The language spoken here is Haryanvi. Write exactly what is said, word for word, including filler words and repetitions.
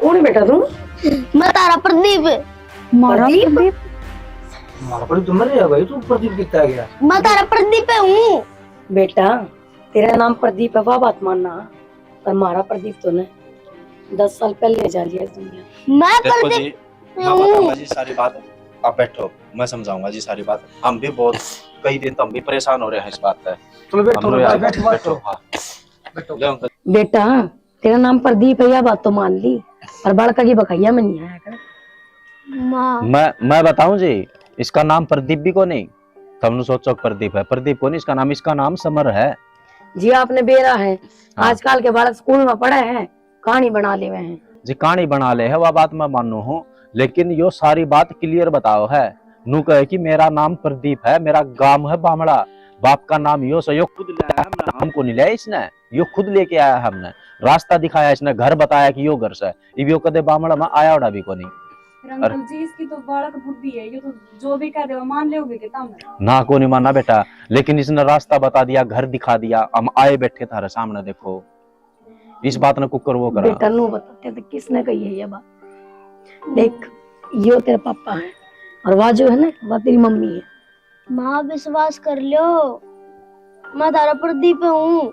कौन है बेटा तू? मैं तारा प्रदीप। मारा प्रदीप? प्रदीप। मारा प्रदीप तो मर गया भाई, तू प्रदीप कितना गया? मैं तारा प्रदीप हूँ। बेटा, तेरा नाम प्रदीप है, वह बात मानना, पर मारा प्रदीप तो ने दस साल पहले जा लिया इस दुनिया। मैं देखो प्रदीप जी, मैं बताऊंगा जी सारी बात। आप बैठो, मैं समझाऊंगा जी सारी बात। हम भी बहुत, कई दिन तो हम भी परेशान हो रहे हैं इस बात पे। चलो बैठो, हम लोग बैठो, यार बैठो, बैठो। हाँ। बैठो। ले अंकल। बेटा, तेरा नाम प्रदीप है, यह बात तो मान ली, पर बालका की बखाइया में नहीं आया कर। माँ। मैं मैं बताऊं जी, इसका नाम प्रदीप भी को नहीं। तुमने सोचो प्रदीप है, प्रदीप को नहीं, इसका नाम, इसका नाम समर है। जी, आपने बेरा है, हाँ। आजकल के बालक स्कूल में पढ़े हैं, कहानी बना लेवे हैं। जी, कहानी बना ले है, वह बात मैं मानू हूँ, लेकिन यो सारी बात क्लियर बताओ है। नू कहे कि मेरा नाम प्रदीप है, मेरा गांव है बामड़ा, बाप का नाम यो से, यो खुद ले आया, हमने, हमको नहीं लिया इसने, यो खुद लेके आया हमने, रास्ता दिखाया इसने, घर बताया कि यो घर से, इब यो कदे बामड़ा में आया उड़ा भी कोनी। फिर अंकल जी, इसकी तो बालक बुद्धि है, ये तो जो भी कह दे वो मान लोगे कि तम? ना, को नहीं माना बेटा, लेकिन इसने रास्ता बता दिया, घर दिखा दिया, हम आए बैठे थारे सामने, देखो इस बात ने कुकर वो करा। बेटा, नू बता, तेरे तो किसने कही है ये बात? देख, यो तेरा पापा है और वह जो है ना, वह तेरी मम्मी है। माँ, विश्वास कर लो, मैं तारा प्रदीप हूँ।